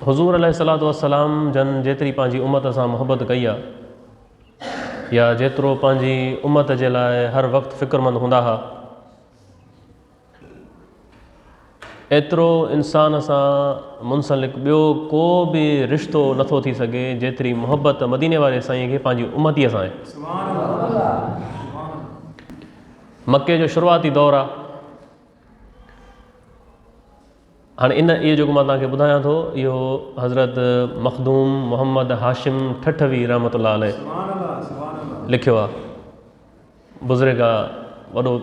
حضور عليه الصلوة والسلام جن جيتري پنهنجي امت سان محبت ڪئي آ يا جيترو پنهنجي امت جي لاء هر وقت فڪرمند هوندا ها، ايترو انسان سان منسلڪ ٻيو ڪو به رشتو نٿو ٿي سگهي جيتري محبت مديني واري سائين کي پنهنجي امتيء سان آهي. مڪي جو شروعاتي دور آ. هاڻي ان اهو جيڪو مان توهان کي ٻڌايان ٿو اهو حضرت مخدوم محمد هاشم ٺٺوي رحمة الله عليه لکيو آ. بزرگ آ وڏو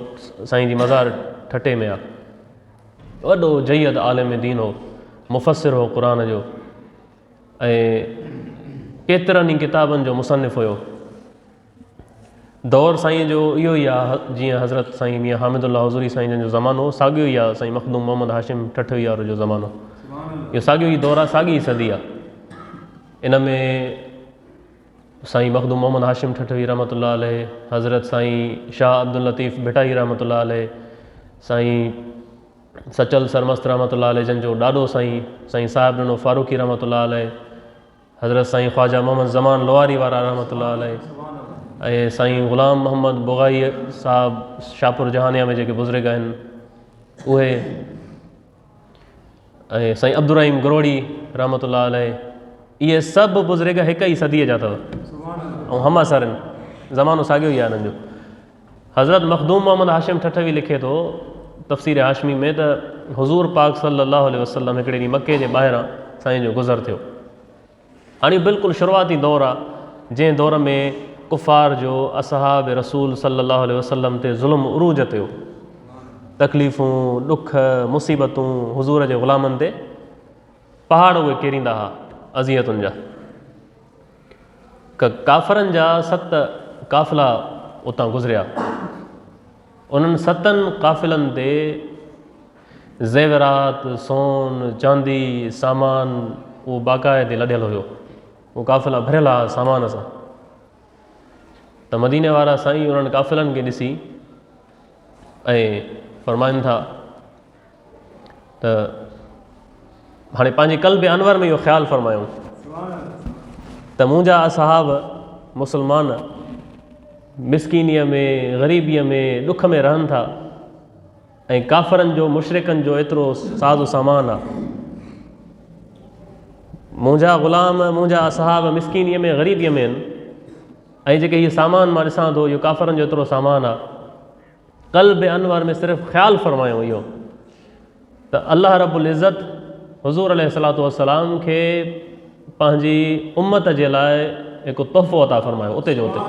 سائين جي مزار ٺٽي ۾ آ. وڏو جيد عالم دين هو، مفسر هو قرآن جو ۽ ڪيترن ئي ڪتابن جو مصنف هيو. دور سائين جو اهو ئي آ جيئن حضرت سائين ميان حامد الله حضوري سائين جن جو زمانو هو ساڳيو ئي آ سائين مخدوم محمد هاشم ٺٽوي وارو جو زمانو. اهو ساڳيو ئي دور آ ساڳي ئي صدي آ. ان ۾ سائين مخدوم محمد هاشم ٺٽوي رحمة الله عليه، حضرت سائين شاهه عبداللطيف ڀٽائي رحمة الله عليه، سائين سچل سرمست رحمة الله عليه جن جو ڏاڏو سائين سائين صاحب ڏنو فاروقي رحمة الله عليه، حضرت سائين خواجه محمد زمان لواري وارا رحمة الله عليه ۽ سائين غلام محمد بغائي صاحب شاهپور جهانيا ۾ جيڪي بزرگ آهن اهي ۽ سائين عبدالرحيم گروڙي رحمة الله عليه اهي سڀ بزرگ هڪ ئي صديء جا اٿو ۽ هم عصر آهن زمانو ساڳيو ئي آهي انهن جو. حضرت مخدوم محمد هاشم ٺٺوي لکي ٿو تفسير هاشمي ۾ ته حضور پاڪ صلي الله عليه وسلم هڪڙي ڏينهن مڪي جي ٻاهران سائين جو گذر ٿيو. هاڻي بلڪل شروعاتي دور آ، جنهن دور ۾ ڪفار جو اصحاب رسول صلي الله عليه وسلم تي ظلم عروج تي هو. تڪليفون، ڏک، مصيبتون حضور جي غلامن تي پهاڙ اهي ڪيريندا ها اذيتن جا. ڪافرن جا ست قافلا اتان گذريا. انهن ستن قافلن تي زيورات، سون، چاندي، سامان اهو باقاعدي لڏيل هيو. اهو قافلا ڀريل هئا سامان سان. ته مديني وارا سائين انهن قافلن کي ڏسي ۽ فرمائن ٿا ته هاڻي پنهنجي قلب انور ۾ اهو خيال فرمايو ته منهنجا اصحاب مسلمان مسڪينيء ۾ غريبيء ۾ ڏک ۾ رهن ٿا ۽ ڪافرن جو مشرڪن جو ايترو ساز و سامان آ. منهنجا غلام منهنجا اصحاب مسڪينيء ۾ غريبيء ۾ آهن ۽ جيڪي هي سامان مان ڏسان ٿو اهو ڪافرن جو ايترو سامان آ. قلب انور ۾ صرف خيال فرمايو اهو ته الله رب العزت حضور عليه الصلوة والسلام کي پنهنجي امت جي لاء هڪ تحفو عطا فرمايو اتي جو اتي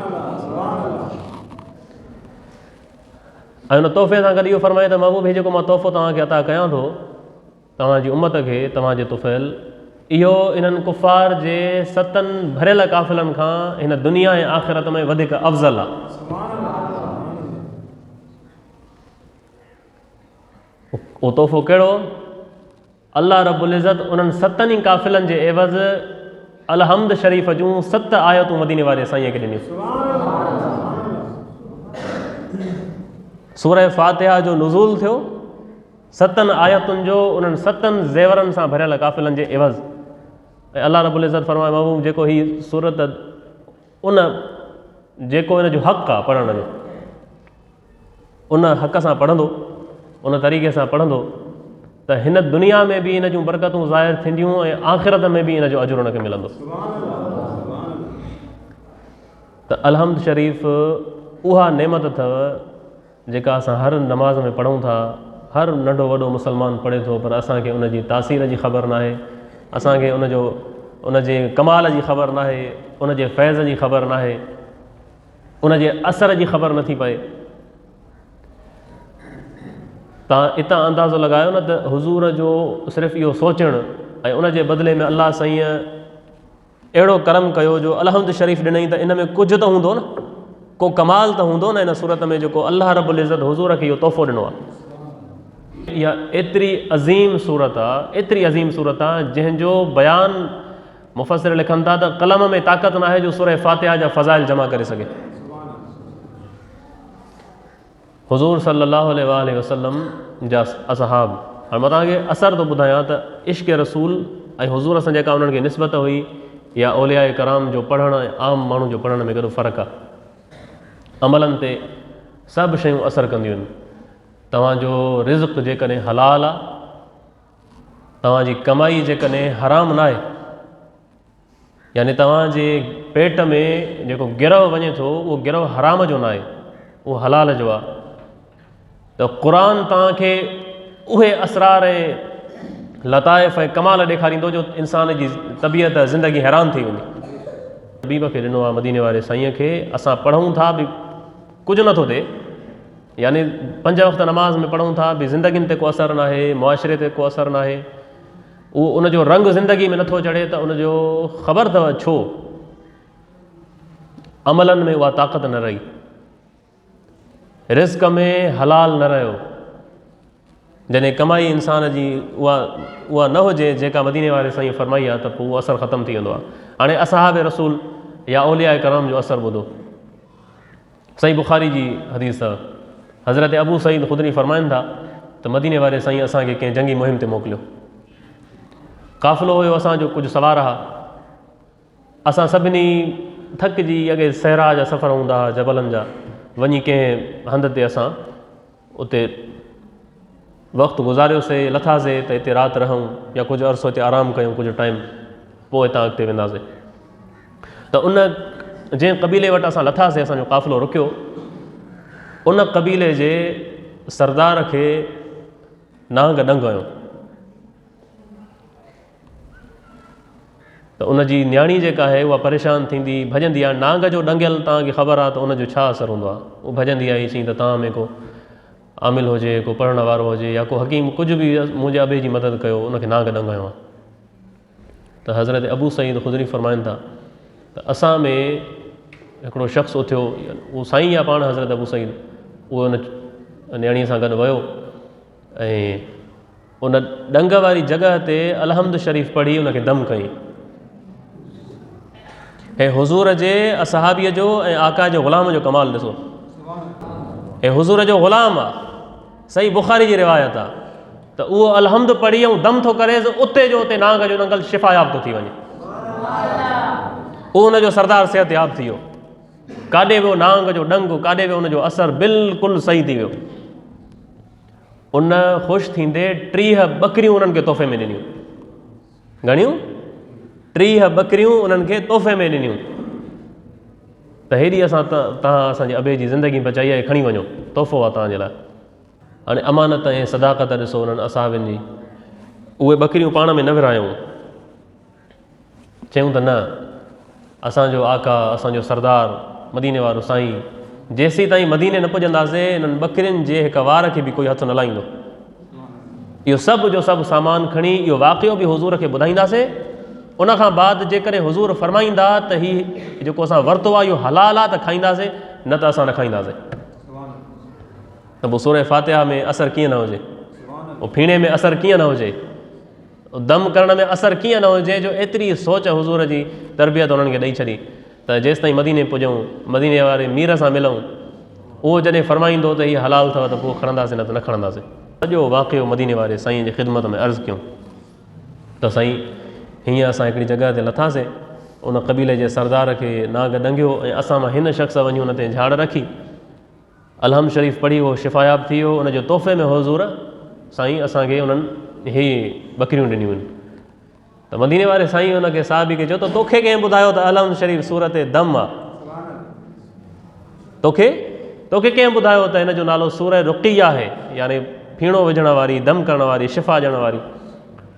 ۽ ان تحفي سان گڏ اهو فرمايو ته محبوب هي جيڪو مان تحفو توهان کي عطا ڪيان ٿو توهان جي امت کي توهان جي طفيل اهو انهن ڪفار جي ستن ڀريل قافلن کان هن دنيا ۽ آخرت ۾ وڌيڪ افضل آهي. اهو تحفو ڪهڙو؟ الله رب العزت انهن ستن ئي قافلن جي عيوض الحمد شريف جون ست آيتون مديني واري سائينء کي ڏنيون. سوره فاتحه جو نزول ٿيو ستن آيتن جو انهن ستن زيورن سان ڀريل قافلن جي عيوض ۽ الله رب العزت فرمايو محبوب جيڪو هي سورت ان جيڪو ان جو حق آ پڙهڻ جو ان حق سان پڙهندو، ان طريقي سان پڙهندو ته هن دنيا ۾ به ان جون برڪتون ظاهر ٿينديون ۽ آخرت ۾ به ان جو اجر ان کي ملندو. ته الحمد شريف اها نعمت اٿو جيڪا اسان هر نماز ۾ پڙهون ٿا، هر ننڍو وڏو مسلمان پڙهي ٿو پر اسان کي ان جي تاثير جي خبر ناهي، اسان کي ان جو ان جي ڪمال جي خبر ناهي، ان جي فيض جي خبر ناهي. ان جي اثر جي خبر نٿي پئي. تان اتان اندازو لڳايو نه ته حضور جو صرف اهو سوچڻ ۽ ان جي بدلي ۾ الله سائينء اهڙو ڪرم ڪيو جو الحمد شريف ڏنائين ته ان ۾ ڪجهه ته هوندو نه، ڪو ڪمال ته هوندو نه ان صورت ۾ جيڪو الله رب العزت حضور کي اهو تحفو ڏنو آهي. اها ايتري عظيم صورت آهي، ايتري عظيم صورت آهي جنهن جو بيان مفسر لکن ٿا ته قلم ۾ طاقت ناهي جو سوره فاتحه جا فضائل جمع ڪري سگهي. حضور صلي الله عليه واٰله وسلم جا اصحاب، هاڻي مان توهان کي اثر ٿو ٻڌايان ته عشق رسول ۽ حضور سان جيڪا انهن کي نسبت هئي يا اولياء ڪرام جو پڙهڻ ۽ عام ماڻهو جو پڙهڻ ۾ ڪيڏو فرق آهي. عملن تي سڀ شيون اثر ڪنديون آهن. توهان جو رزق جيڪڏهن حلال آهي، توهان جي ڪمائي جيڪڏهن حرام ناهي، يعني توهان جي پيٽ ۾ جيڪو گرهه وڃي ٿو اهو گرهه حرام جو ناهي، اهو حلال جو آهي ته قرآن توهان کي اهي اسرار ۽ لطائف ۽ ڪمال ڏيکاريندو جو انسان جي طبيعت زندگي حيران ٿي ويندي. حبيب کي ڏنو آهي مديني واري سائينء کي اسان پڙهون ٿا به ڪجهه نٿو ٿئي يعني پنج وقت نماز ۾ پڙهون ٿا به زندگين تي ڪو اثر ناهي معاشري تي ڪو اثر ناهي اهو ان جو رنگ زندگي ۾ نٿو چڙهي ته ان جو خبر اٿو ڇو عملن ۾ اها طاقت نه رهي رزق ۾ حلال نه رهيو جڏهن ڪمائي انسان جي اها اها نه هجي جيڪا مديني واري سائين فرمائي آهي ته پوء اهو اثر ختم ٿي ويندو آهي هاڻي اصحاب رسول يا اولياء ڪرام جو اثر ٻڌو صحيح بخاري جي حديث اٿو. حضرت ابو سعيد خدري فرمائن ٿا ته مديني واري سائين اسان کي ڪنهن جنگي مهم تي موڪليو. قافلو هيو اسان جو ڪجهه سوار ها. اسان سڀني ٿڪجي اڳي صحرا جا سفر هوندا ها جبلن جا وڃي ڪنهن هنڌ تي اسان اتي وقت گذاريوسي لٿاسي ته هتي رات رهون يا ڪجهه عرصو هتي آرام ڪيون ڪجهه ٽائيم پوء هتان اڳتي وينداسي ته ان جنهن قبيلي وٽ اسان لٿاسي اسانجو قافلو رڪيو ان قبيلي جي سردار کي نانگ ڏنگ هنيو ته ان جي نياڻي جيڪا آهي اها پريشان ٿيندي ڀڄندي آهي نانگ جو ڏنگيل توهان کي خبر آهي ته ان جو ڇا اثر هوندو آهي اهو ڀڄندي آئي چئي ته توهان ۾ ڪو عامل هجي ڪو پڙهڻ وارو هجي يا ڪو حڪيم ڪجهه به منهنجي ابي جي مدد ڪيو ان کي نانگ ڏنگ هنيو آهي ته حضرت ابو سعيد خدري فرمائن ٿا ته اسان ۾ هڪڙو شخص اٿيو اهو سائين يا پاڻ حضرت ابو سعيد اهو ان نياڻيء سان گڏ ويو ۽ ان ڏنگ واري جڳهه تي الحمد شريف پڙهي ان کي دم ڪيائين. هي حضور جي اصحابيء جو ۽ آقا جي غلام جو ڪمال ڏسو. هي حضور جو غلام آ. صحيح بخاري جي روايت آ ته اهو الحمد پڙهي ۽ دم ٿو ڪريس اتي جو اتي نانگ جو ڏنگل شفاياب ٿو ٿي وڃي. اهو ان جو سردار صحت ياب ٿي ويو. ڪاڏي ويو نانگ جو ڏنگ ڪاڏي ويو ان جو اثر بلڪل صحيح ٿي ويو. ان خوش ٿيندي 30 ٻڪريون انهن کي تحفي ۾ ڏنيون. گهڻيون؟ 30 ٻڪريون انهن کي تحفي ۾ ڏنيون ته هيڏي اسان توهان اسان جي ابي جي زندگي بچائي آهي کڻي وڃو تحفو آهي توهان جي لاء. هاڻي امانت ۽ صداقت ڏسو انهن اصحابن جي اهي ٻڪريون پاڻ ۾ نه ورهايائون. چيائون ته نه، اسان جو آقا، اسان جو سردار، مديني وارو سائين، جيسيتائين مديني نه پڄنداسين، انهن ٻڪرين جي هڪ وار کي به ڪوئي هٿ نه لائيندو. اهو سڀ جو سڀ سامان کڻي اهو واقعو به حضور کي ٻڌائينداسين. ان کان بعد جيڪڏهن حضور فرمائيندا ته هي جيڪو اسان ورتو آهي اهو حلال آهي ته کائينداسين، نه ته اسان نه کائينداسين. ته پوء سورة فاتحه ۾ اثر ڪيئن نه هجي؟ ڦيڻي ۾ اثر ڪيئن نه هجي؟ دم ڪرڻ ۾ اثر ڪيئن نه هجي جو ايتري سوچ حضور جي تربيت انهن کي ڏئي ڇڏي ته جيستائين مديني پڄون مديني واري مير سان ملون اهو جڏهن فرمائيندو ته هي حلال اٿو ته پوء کڻنداسين نه ته نه کڻنداسين. سڄو واقعو مديني واري سائين جي خدمت ۾ عرض ڪيون ته سائين هيئن اسان هڪڙي جڳهه تي لٿاسين ان قبيلي جي سردار کي نانگ ڏنگيو ۽ اسان مان هن شخص وڃي ان تي جهاڙ رکي الحمد شريف پڙهي اهو شفاياب ٿي ويو، ان جي تحفي ۾ حضور سائين اسان کي انهن هي ٻڪريون ڏنيون آهن. ته مديني واري سائين ان کي صحابي کي چيو ته توکي ڪنهن ٻڌايو ته الحمد شريف سورت دم آ؟ توکي توکي ڪنهن ٻڌايو ته هن جو نالو سورة رقيه آهي يعني ڦيڻو وجهڻ واري، دم ڪرڻ واري، شفا ڏيڻ واري.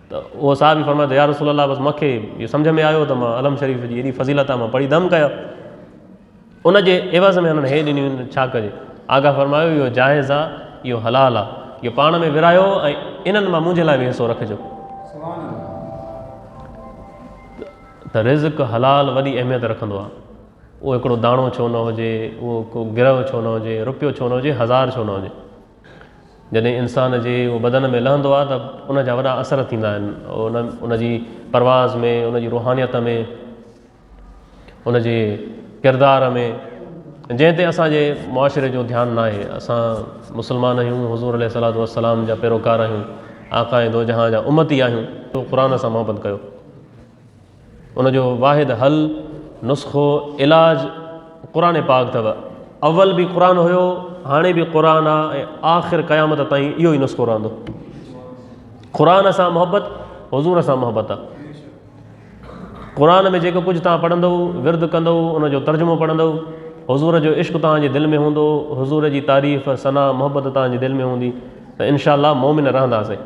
ته اهو صحابي فرمايو ته يا رسول الله بس مونکي اهو سمجهه ۾ آيو ته مان الحمد شريف جي ايڏي فضيلت آ مان پڙهي دم ڪيو. ان جي عيوض ۾ هنن هي ڏنيون آهن، ڇا ڪجي؟ آقا فرمايو، اهو جائز آ، اهو حلال آ، اهو پاڻ ۾ ورهايو ۽ انهن مان منهنجي لاء به حصو رکجو. ته رزق حلال وڏي اهميت رکندو آ. اهو هڪڙو داڻو ڇو نه هجي، اهو ڪو گرهه ڇو نه هجي، رپيو ڇو نه هجي، هزار ڇو نه هجي. جڏهن انسان جي اهو بدن ۾ لهندو آ ته ان جا وڏا اثر ٿيندا آهن، ان جي پرواز ۾، ان جي روحانيت ۾. ان جي ڪردار ۾ جنهن تي اسان جي معاشري جو ڌيان ناهي. اسان مسلمان آهيون، حضور عليه الصلوة والسلام جا پيروڪار آهيون، آقا ۽ دوجهان جا امتي آهيون. قرآن سان محبت ڪيو. ان جو واحد حل، نسخو، علاج قرآن پاڪ اٿو. اول به قرآن هيو، هاڻي به قرآن آ ۽ آخر قيامت تائين اهو ئي نسخو رهندو. قرآن سان محبت حضور سان محبت آ. قرآن ۾ جيڪو ڪجهه توهان پڙهندؤ، ورد ڪندؤ، ان جو ترجمو پڙهندؤ، حضور جو عشق توهان جي دل ۾ هوندو، حضور جي تعريف، ثنا، محبت توهان جي دل ۾ هوندي ته انشاء الله مومن رهنداسين.